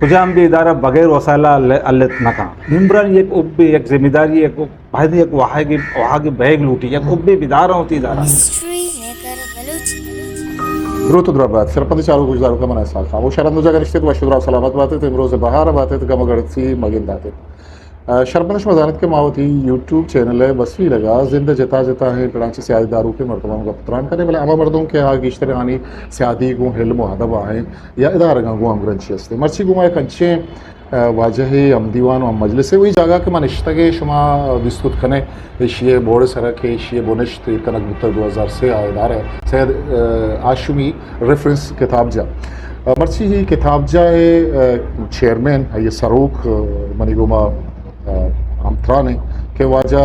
کجام بھی ادارہ بغیر وسائل ءَ ہل-، ہلت نہ کن۔ ممبرانی یک حبے، یک ذمہ داری، یک باید یک واہگے، واہگے بیگ لوٹی، یک حبے بدار ہوتی ادارہ۔ History maker Balochi. دروت و درہبات، شرپندیں چاروک و گوشداروکاں، من اسحاق خاموش۔ ہر ہند و جاگہ نشتیت، وش و دراہ سلامت باتیت، امروز بہار باتیت، گم و گڑتی مگند داتیت۔ ء، شرپندیں شما زانیت کہ ما وتی یوٹیوب چینل ء بسویلگ ء زند ء جتا جتا ہیں پڑاں چہ سیادی داروکیں مردماں گپ تران کنیں، بلے ہما مردم کہ آ گیشتر آنی سیادی گوں علم و ادب ء ہیں یا ادارگاں گوں ہمگرنچی است۔ مرچی گوں ما یک انچیں، ء، واجہ ہم دیوان و ہم مجلس ء وہی جاگہ کہ ما نشتگ ء شما دیست کت کنیں، ایشی ء بورڈ ء سر ء کہ ایشی ء بنشت ایر کنگ بوتگ دو ہزار سے ء ادارہ سید، ء، ہاشمی ریفرنس کتابجاہ۔ ء، مرچی ہی کتابجاہ ء، ء، چیئرمین، آئی ء سروک، ء، منی گوما، ء، ہمتران انت کہ واجہ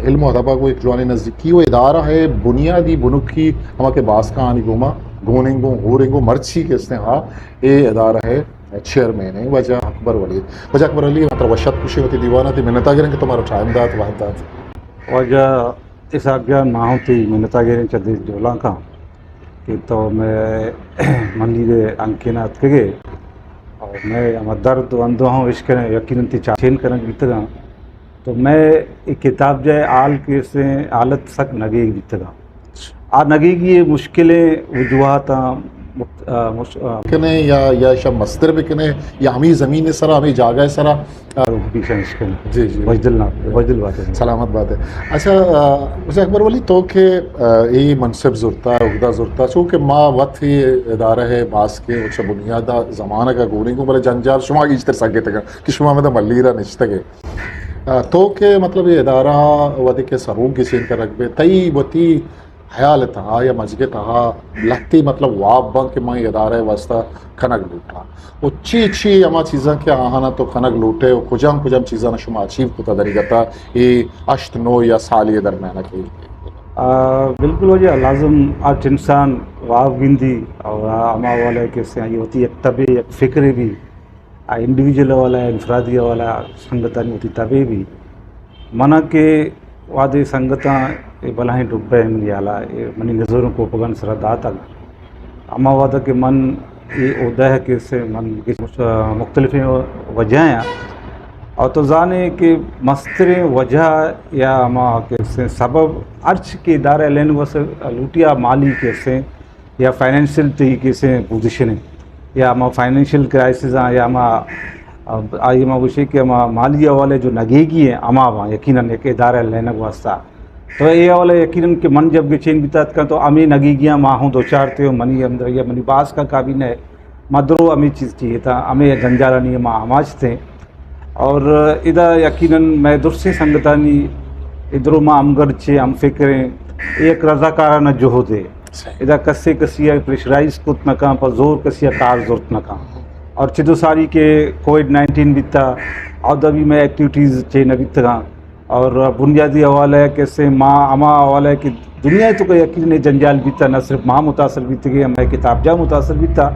علم و ادب ء گوں یک جوانیں نزیکی و ادارہ ء بنیادی بنکی ہما کہ باسکاں آنی گوما گوننگوں ہورنگوں مرچی کہ استیں ہا اے ادارہ ء چیئرمین ہیں واجہ اکبر ولی۔ واجہ اکبر ولی، ما ترا وش اتک گوشیں وتی دیوان ء، تئی منت ء گریں کہ تو مارا ٹائم دات، وہد دات۔ واجہ اسحاق جان، ما ہوں تئی منت ء گریں چہ دل ء جہلانک آں کہ تو مئے منی دے ہنکین ء اتکگ ئے اور مئے ہما درد و اندوہ ہوں اشکنگ، یقیناً تئی چاچین کنگ بیتگ آں۔ تو مئے اے کتابجاہ ء حال کہ استیں حالت سک نگیگ بیتگ آں۔ آ نگیگی ء مشکلیں وجوہاتاں مت-، آ، مش-، آ، کنیں یا، یا شب مستر بکنیں یا ہمیں زمین سرا، ہمیں جاگہ سرا، آ، پیشن اشکنیں۔ جی، جی۔ وجدل نہ، وجدل بات ہے۔ سلامت بات ہے۔ اچھا، آ، واجہ اکبر ولی تو کہ، آ، اے منصب زرتا، عہدہ زرتا، چونکہ ما وت ہی ادارہ ہے باز کے اچھا بنیادہ زمانہ کا گونی کو بلے جنجال شما گیشتر سگے تک کہ شما مدہ ملیرا نشتگے۔ آ، تو کہ مطلب اے ادارہ وتی کہ سروک گسین کنگ بے، تئی وتی خیال ء تہا یا مجگ ء تہا لہتے مطلب واب باں کہ من اے ادارہ ء واستہ کنگ لوٹاں؟ و چی چی ہما چیزاں کہ آہانا تو کنگ لوٹے و کجام کجام چیزاں شما اچیو کتا دریگتا اے ہشت نو یا سالی درمیان ء کہ؟ آ، بالکل واجہ، لازم ہر انسان واب گندی اور ہما حوالہ کہ سے آئی ہوتی یک طبع یک فکر بھی آ انڈیویجول حوالہ، انفرادی حوالہ، سنگتانی وتی تبے بھی۔ منا کہ وہدے سنگتاں اے بلاہیں ڈبہ منی حالا، اے منی نزوریں کوپگانی سرا داتگ۔ ہما وہدا کہ من اے عہدہ کہ سے من مختلفیں وجہ ہیں۔ اور تو زانے کہ مستریں وجہ یا ہما کہ سے سبب ہرچ کہ ادارہ لین وس لوٹیا مالی کہ سے یا فائنینشل تئی کسے پوزیشن ہے یا ہما فائنینشل کرائسس آں یا ہما، آئی ما گوشے کہ ہما مالی حوالے جو نگیگی ہیں ہما باں یقیناً یک ادارہ لینگ واسطہ۔ تو اے حوالے یقیناً کہ من جب گچین بیتا اتکاں تو ہمے نگیگیاں ما ہوں دوچار تھے، منی اندر یا منی باز کا کابینہ ہے، ما درو ہمے چیز چیئے تھا، ہمے جنجالانی ما آماچ تھے۔ اور ادا یقیناً مئے درسیں سنگتانی ادرو ما ہمگرد چے ہم فکر ہیں، اے یک رضاکارانہ جہد ہے۔ صحیح۔ ادا کسے کسی ء پریشرائز کت نہ کن، پہ زور کسی ء کار زرت نہ کن۔ اور چدو ساری کہ کووڈ نائنٹین بیتا، اودا بھی مئے ایکٹیویٹیز چے نہ بیتگاں۔ اور بنیادی حوالہ ہے کہ سے ما ہما حوالہ ہے کہ دنیا تو کہ یقیناً جنجال بیتا، نہ صرف ما متاثر بیتگے، ہمیں کتاب جا متاثر بیتا،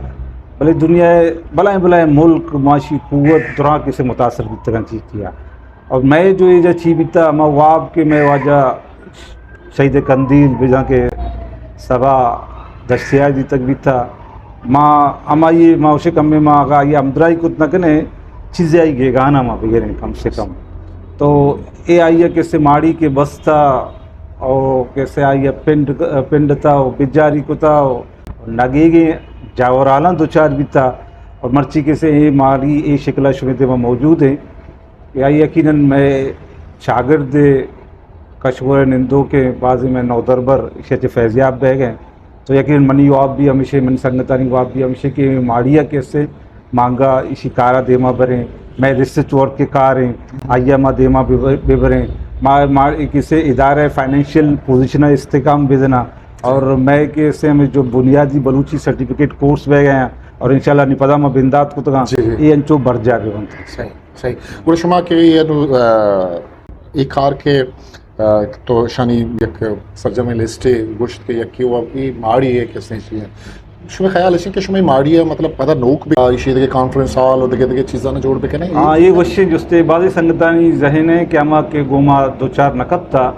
بلے دنیا بلائیں بلائیں ملک، معاشی قوت دراں کسے متاثر بیتگاں چیز کیا۔ اور مئے جو اے جا چی بیتا، ہما واب کہ مئے واجہ شہید قندیل بزاں کہ سبا دشتیار دیتگ بیتا، ما ہمائی ما اوشے کمے ما اگا آئی ہمدرائی کت نہ کنے، چیزے آئی گیگانا ما بگریں کم سے کم۔ تو اے آئی کسے ماڑی کہ بستا او کسے آئی پنڈ، پنڈ تا او بجاری کتا او نگیگیں جاورالاں دوچار بیتا اور مرچی کسے اے ماڑی اے شکلہ شمے دیما موجود ہیں۔ یا یقیناً مئے چاگرد کشور نندوکیں بازیں مئے نودربر ایشی ء چہ فیضیاب بیگ ء انت۔ تو یقیناً منی واب بھی ہمیشہ، منی سنگتانی واب بھی ہمیشہ کہ ماڑی ء کسے مانگا ایشی کارا دیما بریں، مئے ریسرچ ورک کے کار ہیں، آئی ء ما دیما ببر-، ببریں، ما، ما کسے ادارہ فائنینشل پوزیشن ء استحکام بزنا اور مئے کسے ہمیں جو بنیادی بلوچی سرٹیفکیٹ کورس بیگ ء ہیں اور انشاءاللہ نی پدا ما بندات کتگاں، جی، جی۔ اے انچو برجا ببنت۔ صحیح۔ صحیح۔ گڑا شما کہ اے انو، آ، اے کار کہ، آ، تو شانی یک سرجمیں لسٹے گوشت کہ یکی و اے ماڑی ہے کہ سنچی ہے۔ شما خیال ہے کہ شما ماڑی ہے مطلب پدا نوک بھی ایشی دگہ کانفرنس ہال و دگہ دگہ چیزاں جوڑ بکنے؟ ہاں، یہ وشیں جستے بازی سنگتانی ذہن ہے کہ ہما کہ گوما دوچار نہ کپتا۔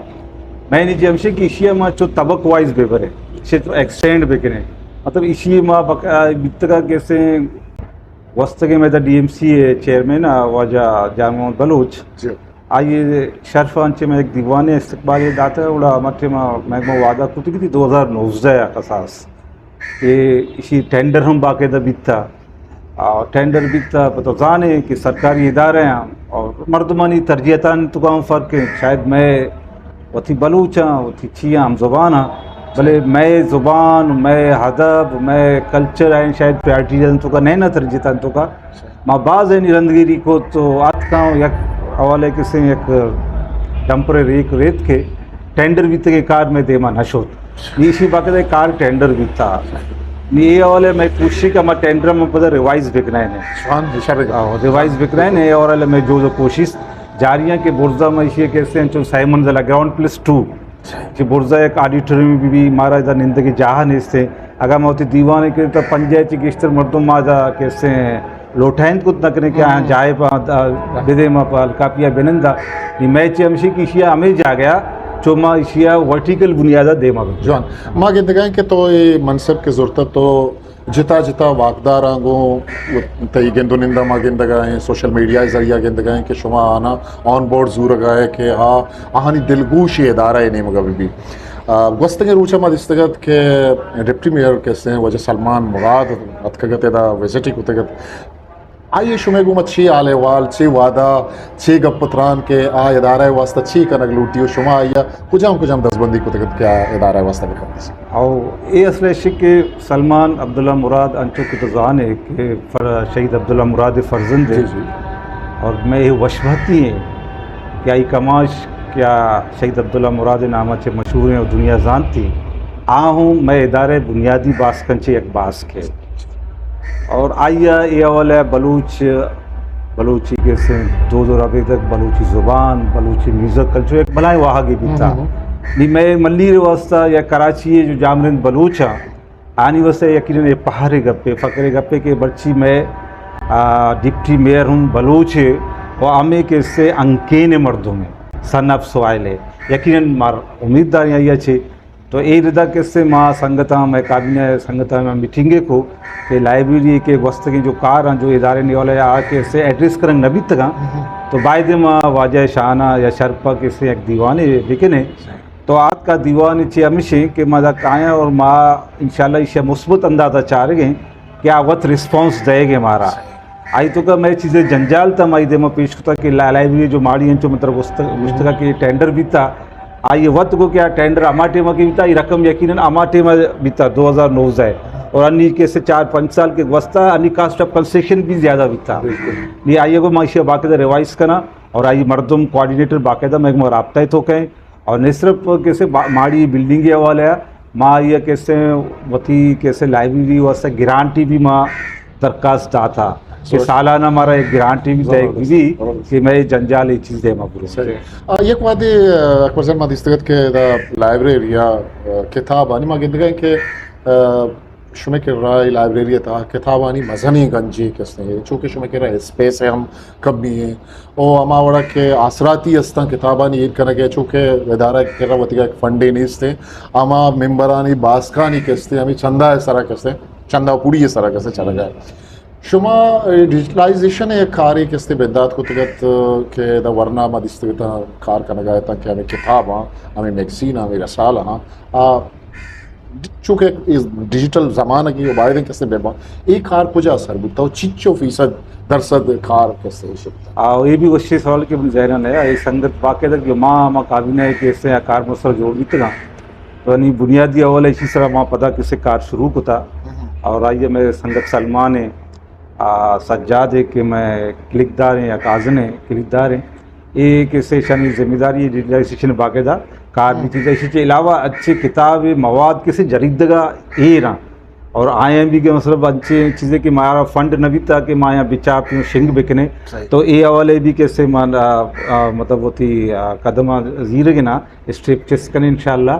میں نے جی ہمشے کہ ایشی ما چو طبق وائز بے برے، ایشی تو ایکسٹینڈ بکنے۔ مطلب ایشی ما بق-، آ، بیتگا کیسے گوستگیں مئے ڈی ایم سی ءِ چیئرمین ءَ واجہ جان محمد بلوچ، جی۔ آئی ءِ شرف ءَ انچیں مئے یک دیوانے استقبال ءَ داتگ، گڑا ہما ٹائم ءَ مئے گوں وعدہ کتگ اتی دو ہزار نوزدہ ءَ کساس کہ ایشی ٹینڈر ہم باقاعدہ بیتا۔ آ، ٹینڈر بیتا، پہ تو زانے کہ سرکاری ادارہ ہیں اور مردمانی ترجیحاتانی تو کا ہم فرق ہے۔ شاید مئے وتی بلوچاں، وتی چیاں ہم زبان ہاں، بلے مئے زبان، مئے ادب، مئے کلچر آئیں شاید پریارٹی جن تو کا نہ، نہ ترجیحاتان تو کا۔ ما باز اینی رندگیری کو تو آتکاں یک حوالے کسے یک ڈمپر ریک ریت کے ٹینڈر بیتگیں کار مئے دیما نہ شوت۔ نی ایشی باقاعدہ کار ٹینڈر بیتا۔ نی اے حوالے مئے کوشش کہ ما ٹینڈر ہم پدا ریوائز بکنائیں۔ شان شر۔ آہو، ریوائز بکنائیں، اے حوالے مئے جو جو کوشش جاری ہیں کہ برزا ما ایشی کسے انچو سائمن دلا گراؤنڈ پلس ٹو کہ برزا یک آڈیٹوریم بھی، بھی مارا ادا نندگی جاہ نیستے۔ اگر ما وتی دیوانے کہ تو پنجاہ چی گیشتر مردم ما ادا کسے لوٹائینت کت نہ کنیں کہ آہاں جاہے پہ بدے ما پہ الکاپیا بنندا۔ نی مئے چے ہمشی کہ ایشیا ہمیں جاگہ چو ما ایشیا ورٹیکل بنیادا دیما بکنیں۔ جوان۔ ما گندگائیں کہ تو اے منصب کہ زرتا تو جتا جتا واکداراں گوں تئی گند و نندا ما گندگا ہیں، سوشل میڈیا ذریعہ گندگا ہیں کہ شما آنا آن بورڈ زورگا ہے کہ ہا آہانی دلگوشی ادارہ نیمگا بھی بھی۔ آ، گوستگیں روچا ما دیستگت کہ ڈپٹی میئر کسے ہیں واجہ سلمان مراد اتکگت ادا وزٹی کتگت۔ آئی شمے گوما چی حال احوال، چی وعدہ، چی گپ و تران کہ آ ادارہ واسطہ چی کنگ لوٹی و شما آئی کجام کجام دستبندی کتگت کہ آ ادارہ واسطہ بکنت؟ او اے اصل ہے کہ سلمان عبداللہ مراد انچو کہ تو زانے کہ فر-، شہید عبداللہ مراد فرزند ہے۔ جی، جی۔ اور میں یہ وشبہتی ہیں کہ آئی کماش کیا شہید عبداللہ مراد نام چے مشہور ہیں اور دنیا زانتی۔ آ ہوں میں ادارے بنیادی باسکن چے یک باسک ہے۔ اور آئی اے حوالہ بلوچ، بلوچی کسے دود و ربیدگ، بلوچی زبان، بلوچی میوزک کلچر یک بلائیں واہگے بیتا۔ ہم، ہم۔ نی میں ملیر واسطہ یا کراچی ہے جو جامرند بلوچ ہاں، آنی واسطہ یقیناً یہ پہرے گپے، فخرے گپے کہ برچی میں، آ، ڈپٹی میئر ہوں بلوچ ہے و ہمیں کسے انکین مردم ہے، سن آف سوائل ہے۔ یقیناً مار امید داریں آئی اچھے۔ تو اے ردا کسے ما سنگتاں، میں کابینہ سنگتاں میں میٹنگے کو کہ لائبریری کے گوستگیں جو کار ہیں، جو ادارے نیولے آ کسے ایڈریس کرنگ نہ بیتگاں، تو باید ما واجہ شانہ یا شرپا کسے یک دیوانے بکنے۔ تو آتکا دیوان چی ہمیشیں کہ ما دا کایاں اور ما انشاءاللہ ایشی مثبت اندازہ چارگیں کہ آ وت ریسپانس دئیگے مارا۔ آئی تو کہ میں چیزیں جنجال تا مائی دیما پیش کتا کہ لا-، لائبریری جو ماڑی انچو مطلب گوشت-، گوشتگا کہ ٹینڈر بیتا، آئی وت کو کہ آ ٹینڈر ہما ٹیما کہ بیتا، آئی رقم یقیناً ہما ٹیما بیتا دو ہزار نوزدہ اور انی کسے چار پنچ سال کے گوستا انی کاسٹ آف کنسٹرکشن بھی زیادہ بیتا۔ بالکل۔ نی آئی کو ما ایشی باقاعدہ ریوائز کنا اور آئی مردم کوآرڈینیٹر باقاعدہ میں رابطہ تو کہیں۔ اور نہ صرف کسے با-، ماڑی بلڈنگ کے حوالے ہے، ما یہ کسے وتی کسے لائبریری واسطہ گرانٹی بھی ما درخواست داتا کہ سوچ۔ سالانہ ہمارا ایک گرانٹی بھی طے زبردست، بھی زبردست۔ کہ میں یہ جنجال یہ چیز دے ما برو۔ صحیح۔ آ، یک وادی، آ، اکبر جان ما دیستگت کہ دا لائبریری یا، آ، کتاب آنی ما گندگا کہ، آ، شمے کرا اے لائبریری ءِ تہا کتابانی مزنیں گنجے کسے، چونکہ شمے کرا اسپیس ءِ ہم کمی ہے۔ او ہما وڑا کہ آسراتی استاں کتابانی ایر کنگ ءِ، چونکہ ادارہ ءِ کرا وتیگا یک فنڈے نیست ہے۔ ہما ممبرانی باسکانی کستے، ہمے چندہ ءِ سرا کستے، چندہ و پوڑی ءِ سرا کستے چلگا ہے۔ شما ڈیجیٹلائزیشن ءِ یک کارے کستے بندات کتگت کہ دا ورنا ما دیستگتاں کار کنگا اتاں کہ ہمے کتاباں، ہمے میگزین، ہمے رسالہ ہاں، آ، چونکہ اے ڈیجیٹل زمانگے و باید انت کسے بہ باں۔ اے کار کجا سر بوتا و چنچو فیصد درصد کار کسے شتا؟ آ، اے بھی وشیں سوال کہ من ذہن ءَ نیا۔ اے سنگت باقاعدہ کہ ما، ما کابینہ ءِ کسے آ کار مسر جوڑ بیتگاں۔ تو انی بنیادی حوالہ اسی سرا ما پدا کسے کار شروع کتا۔ اور آئیے میں سنگت سلمان ہے، آ، سجاد ہے کہ میں کلکدار ہیں یا کازن ہیں، کلکدار ہیں۔ اے کسے شانی ذمہ داری ہے، ڈیجیٹلائزیشن باقاعدہ کار بھی چیز ہے۔ اسی کے علاوہ اچھے کتاب، مواد کسے جریدگا ایر ہیں۔ اور آئیں بھی کہ مطلب اچھے چیزیں کہ مارا فنڈ نہ بیتا کہ ما یہاں بچاپ شنگ بکنے۔ صحیح۔ تو اے حوالے بھی کسے مان، آ، آ، مطلب ہوتی، آ، قدم زیرگنا اسٹیپ چست کنے انشاءاللہ۔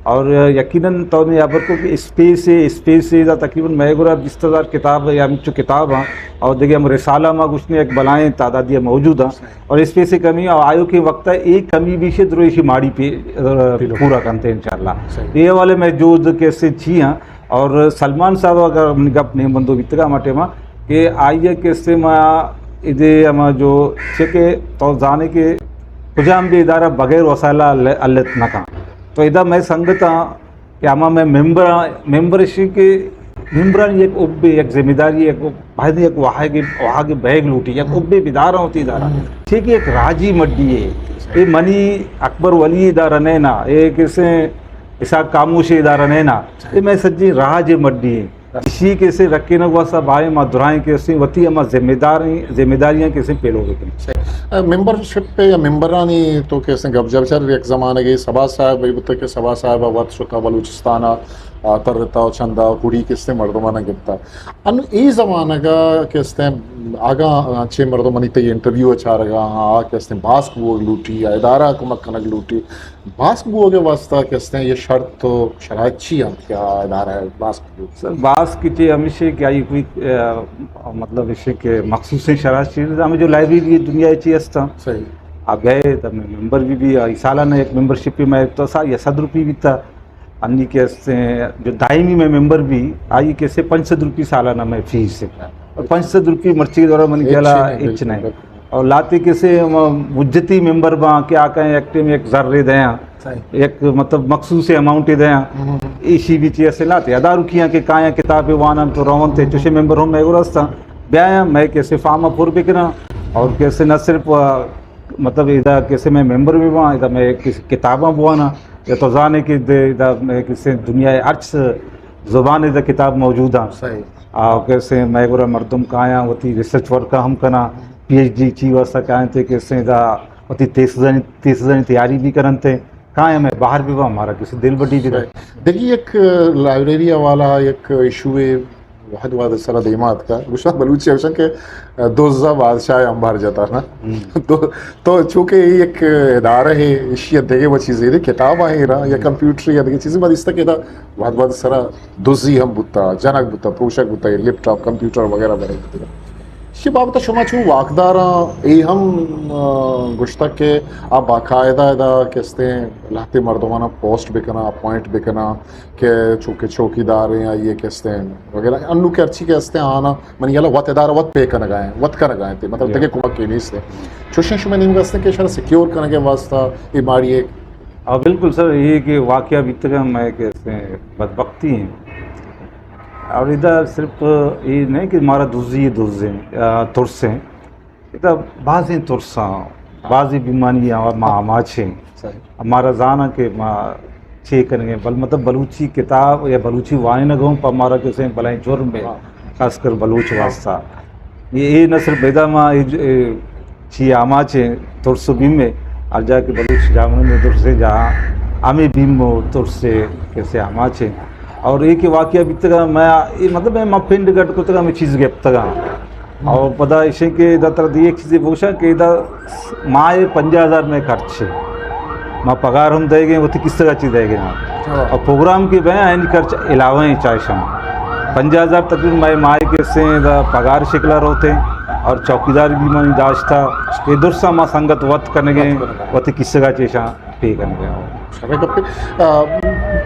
اور یقیناً تو نے یاد رکھو کہ اسپیس ہے، اسپیس ہے، دا تقریباً مئے گورا بیست ہزار کتاب یا ہمچو کتاب ہیں، اور دیکھیں ہم رسالہ ما گوشنے ایک بلائیں تعدادی موجود ہیں، اور اسپیس ءِ کمی اور آیوکیں وقت ہے، ایک کمی بھی شے درو ایشی ماڑی پہ، آ، پورا کنتے انشاءاللہ۔ صحیح۔ یہ والے میں جو کسے چی ہیں، اور سلمان صاحب اگر من گپ نہیں بندو بیتگا ہما ٹائما کہ آئی ءَ کہ استیں ما ادے ہما جو چہ کہ تو زانے کہ کجام بھی ادارہ بغیر وسائل ءَ ہل-، ہلت نہ کن۔ تو ادا مئے سنگتاں کہ ہما مئے ممبر، ممبر اشی کہ ممبرانی یک حبے، یک ذمہ داری، یک باید یک واہگے، واہگے بیگ لوٹی، یک حبے بداراں وتی ادارہ۔ چہ کہ یک راجی مڈی ہے۔ اے منی اکبر ولی ادارہ نہ نا، اے کسے اسحاق خاموش ادارہ نہ نا، اے مئے سجی راج مڈی ہے۔ ایشی کہ اسے رکینگ واسطہ بائیں ما درائیں کہ اسے وتی ہما ذمہ داریں، ذمہ داریاں کہ اسے پیلو بکنیں۔ صحیح۔ ممبر شپ پہ یا ممبرانی تو کہ اسے گپ جب چر یک زمانگے صبا صاحب، اے بوتا کہ صبا صاحب وت شتا بلوچستان ءَ، آ، ترتا و چندا و کڑی کہ اسے مردمانا گپتا۔ انو اے زمانگا کہ اسے آگا چے مردم منی تئی انٹرویو چارگا، آ کہ اسے باسک بوگ لوٹی یا ادارہ کمک کنگ لوٹی۔ باسک بوگ ءِ واسطہ کہ استیں یہ شرط و شرائط چی انت کہ آ ادارہ باسک بوگ؟ سر، باسک چی ہمیشہ کہ آئی کوئی، آ، مطلب اسے کہ مخصوصیں شرائط چی، ہمیں جو لائبریری دنیا چی استاں۔ صحیح۔ آ گئے تو میں ممبر بھی، بھی آئی سالانہ ایک ممبرشپ میں تو سا یا صد روپی بھی تھا۔ انی کہ استیں جو دائمی میں ممبر بھی، آئی کہ سے پنچ سد روپی سالانہ میں فیس ہے۔ اور پنچ سد روپی مرچی دورہ من ہچ کہلا نہیں، ہچ بالکل، نہیں۔ بالکل۔ اور لاتے کسے ہم مجتی ممبر باں کہ آ کہیں یک ٹیم یک زر دیاں، صحیح۔ یک مطلب مخصوص اماؤنٹ دیاں۔ ہم۔ ایشی بھی چیز سے لاتے ادا رکیاں کہ کایاں کتاب وانن تو رون تے، چوشے ممبر ہم میں گرستاں۔ بیایا میں کسے فارم پر بکناں اور کسے نہ صرف، آ، مطلب ادا کسے میں ممبر بھی باں، ادا میں کس-، کتاباں بوانا، یا تو زانے کہ دے، ادا میں کسے دنیا ہرچ زبان ادا کتاب موجود ہیں۔ صحیح۔ آ، کسے مئے گورا مردم کایاں وتی ریسرچ ورک ہم کناں، پی ایچ ڈی چی واسطہ کایاں تے کسے دا وتی تھیسزانی، تھیسزانی تیاری بھی کرن تے کایاں میں باہر بھی با ہمارا کسے دل بڈی بھی دا۔ صحیح۔ دگہ یک لائبریری حوالہ یک ایشو ہے، وہد وہد سرا دیما اتکا، گوشاں بلوچی اوشن کہ دزا بادشاہ امبار جتا نا۔ ہم۔ تو، تو چونکہ یہ یک ادارہ ہے، ایشی دگہ وہ چیزیں دے، کتاب آئیں را یا کمپیوٹر یا دگہ چیزیں، ما دیستا کہ دا وہد وہد سرا دزی ہم بوتا، جنگ بوتا، پروشگ بوتا، یہ لیپ ٹاپ، کمپیوٹر وغیرہ بنے بوتا۔ اسی بابت شما چون واکداراں اے ہم، آ، گوشتا کہ آ باقاعدہ ادا کہ استیں لہتے مردمانا پوسٹ بکنا، اپوائنٹ بکنا کہ چونکہ چوکیدار ہیں، آئیے کہ استیں وغیرہ۔ انو کہ ہرچی کہ استیں آنا منی یلا وت ادارہ وت پے کنگا ہیں، وت کنگا ہیں تے، مطلب یا۔ دگہ کمک کے نیست ہے۔ چوشیں شما نیمگا استیں کہ شر سیکیور کنگے واسطہ اے ماڑی ایک آ، بالکل سر، یہ کہ واقعہ بیتگا میں کہ اس میں بدبختی ہیں۔ اور ادھر صرف یہ نہیں کہ ہمارا دزی دز ہیں، آ، ترس ہیں۔ ادھر بازیں ترساں، بازیں بیماری ہیں اور ما آماچ ہیں۔ صحیح۔ ہمارا زانا کہ ما چے کریں گے، بل مطلب بلوچی کتاب یا بلوچی وائنگ ہوں پہ ہمارا کسے بلائیں جرم ہے، ہاں۔ خاص کر بلوچ واسطہ۔ یہ، یہ نہ صرف بیدا ما یہ ج-، اے چی آماچ ہیں، ترس و بیم ہے، ہر جا کہ بلوچ جامن میں ترس ہے، جہاں ہمیں بیم و ترس ہے، کسے آماچ ہیں۔ اور یہ کہ واقعہ بیتگا میں، یہ مطلب میں، ما پنڈ گٹ کو تگا میں چیز گپتگا۔ اور پدا ایشیں کہ ادا ترا دی ایک چیزے بوشاں کہ ادا ماہ پنجاہ ہزار میں خرچ ہے۔ ما پگار ہم دے گئے، وتی قسط کا چیز دے گئے۔ ہاں۔ اور پروگرام کے بے آئین خرچ علاوہ ہیں چاہے شما۔ پنجاہ ہزار تقریباً ماہ، ماہ کے سے ادا پگار شکلا روتے اور چوکیدار بھی منی داشتا۔ یہ درسا ما سنگت وت کرنے گئے، وتی قسط کا چیشاں پے کنگ ءَ۔ شریں گپے۔ آ،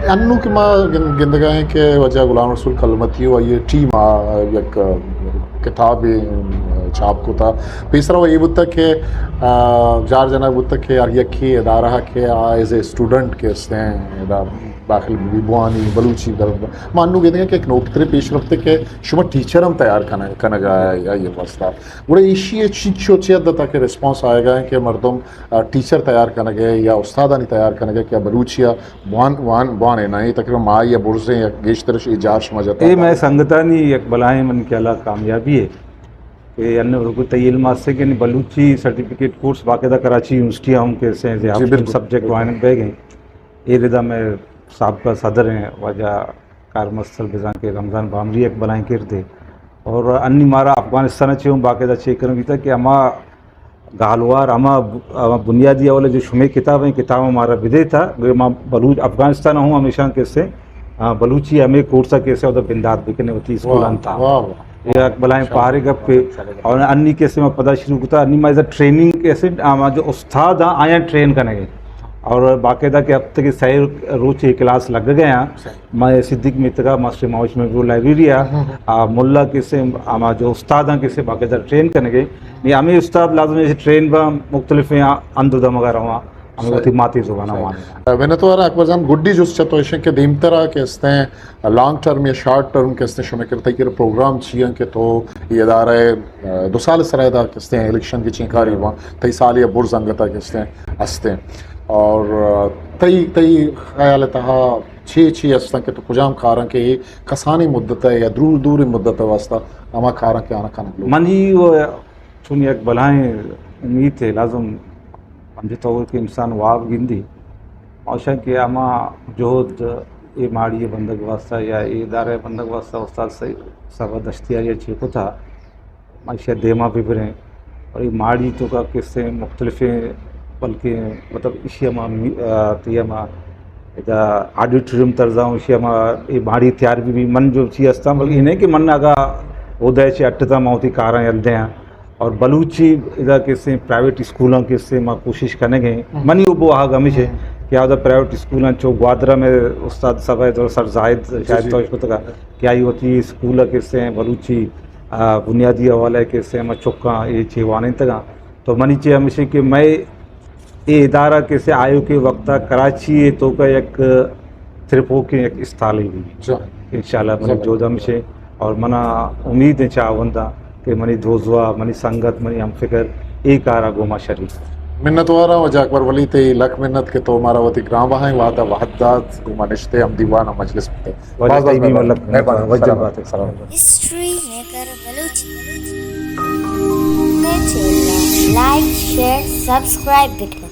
انو کہ ما گن-، گندگا ہیں کہ واجہ غلام رسول کلمتی و آئی ٹیم آ یک کتابے، آ، چھاپ کتا۔ پیسرا وہ یہ بوتا کہ، آ، جار جنگ بوتا کہ ہر یکی ادارہ کہ آ ایز اے اسٹوڈنٹ کہ استیں ادا داخل بی بوانی بلوچی در-، ما انو گندگا کہ ایک نوکترے پیش رفتے کہ شما ٹیچر ہم تیار کنگ-، کنگا ہے یا یہ واسطہ۔ گڑا ایشی چیچو چی حد تک رسپانس آئے گا ہے کہ مردم آ، ٹیچر تیار کنگ ءَ یا استادانی تیار کنگ ءَ کہ بلوچی ءَ بوان، وان، بوان ءَ نہ، اے تقریباً ماہی ءَ برزیں یک گیشترش اے جار شما جتا۔ اے مئے سنگتانی یک بلائیں من خیال ءَ کامیابی ہے کہ انوں رکو تئی علم آسے کہ بلوچی سرٹیفکیٹ کورس باقاعدہ کراچی یونیورسٹی ءَ ہم کہ سے جی، بالکل۔ سبجیکٹ وائنگ بیگ ہیں۔ اے ردا میں سابقہ صدر ہیں واجہ کارمستر بزاں کہ رمضان بامری یک بلائیں کردے۔ اور انی مارا افغانستان ءَ چہ ہوں باقاعدہ چیک کرنا بیتا کہ ہما گالوار، ہما ب-، ہما بنیادی اول جو شمے کتاب ہیں، کتاب مارا بدے تھا، گویا ما بلوچ افغانستان ہوں ہمیشہ کیسے، آ، بلوچی ہمیں کورسا کیسے ادھر بندات بکنے ہوتی اسکول واہ، انتا۔ واہ، واہ۔ یہ ایک بلائیں پہاڑے گپ پہ، اور انی کیسے میں پدا شروع کتا، انی میں ٹریننگ کیسے، ہما جو استاد ہیں، آیا ٹرین کرنے گئے۔ اور باقاعدہ کہ ہفتہ کے سہ روچ یہ کلاس لگ گئے ہیں۔ صحیح۔ میں صدیق میتگا ماسٹر ماوش میں وہ لائبریری ہے، ہاں، ہاں۔ آ، ملا کسے، ہما جو استاداں کسے باقاعدہ ٹرین کرنے گے۔ یہ ہمیں استاد لازم ہے ٹرین با مختلف ہیں، اندو دمگا رواں، ہمیں صحیح۔ وتی ماتی زبان صحیح۔ وانی۔ منتوار اکبر جان، گڈی جست چہ تو ایشن کہ دیمترا کہ استیں لانگ ٹرم یا شارٹ ٹرم کہ استیں شمے کرتے کہ پروگرام چی ہیں کہ تو یہ ادارہ، آ، دو سال سرا دا کہ استیں الیکشن کی چینکاری ہوا، تئی سال یا برز انگتا کہ استیں ہستیں۔ اور، آ، تئی، تئی خیال تہا چی چی ہستن کہ تو کجام کاراں کہ یہ کسانی مدت ہے یا دور، دور مدت ہے واسطہ ہما کاراں کہ آنا کنگ لوگ؟ منی وہ چون یک بلائیں امید ہے، لازم ہمجے طور کہ انسان واب گندی، اوشن کہ ہما جہد اے ماڑی بندگ واسطہ یا اے ادارہ بندگ واسطہ استاد صاحب، صاحب دشتیاری چی کتا، ما ایشی دیما ببریں۔ اور اے ماڑی تو کا کسے مختلفیں، بلکہ مطلب ایشی ہما می-، آ، تی ہما ادا آڈیٹوریم طرزا ہوں، ایشی ہما اے ماڑی تیار بھی، بھی من جو چی ہستاں، بلکہ یہ نہیں کہ من اگا ادا چی اٹتا ما ہوتی کاراں یل دیاں۔ اور بلوچی ادا کسے پرائیویٹ اسکولاں کسے ما کوشش کنگ ہیں۔ ہم۔ منی وہ بو آگ ہمیش ہے ہم۔ کہ ادا پرائیویٹ اسکولاں چو گوادر میں استاد صاحب ہے، سر زاہد جی، شاید جی۔ تو اس کو تکا کہ آئی ہوتی اسکول کسے بلوچی، آ، بنیادی حوالہ کسے ہم چکاں یہ چی وانیں تگا۔ تو منی چی ہمیش ہے کہ میں اے ادارہ کسے آیوکیں وقتا کراچی ء توکا یک ترپوکیں یک استالے بی۔ جی۔ انشاءاللہ منی زبردست۔ جہد ہمیش ایں اور منا امید ایں چاہوندا کہ منی دوزواہ، منی سنگت، منی ہم فکر اے کارا گوما شریک۔ منتواراں واجہ اکبر ولی، تئی لکھ منت کہ تو مارا وتی گران بہائیں وہدا وہد دات، گوما نشتے ہم دیوان ء مجلس بوتے۔ واجہ باز باز تئی بھی مہربانی۔ لکھ منت، مہربانی۔ واجہ سلام۔ بات ہے۔ سلام۔ History maker Balochi. نئے چینل ء لائک، شیئر، سبسکرائب بکن۔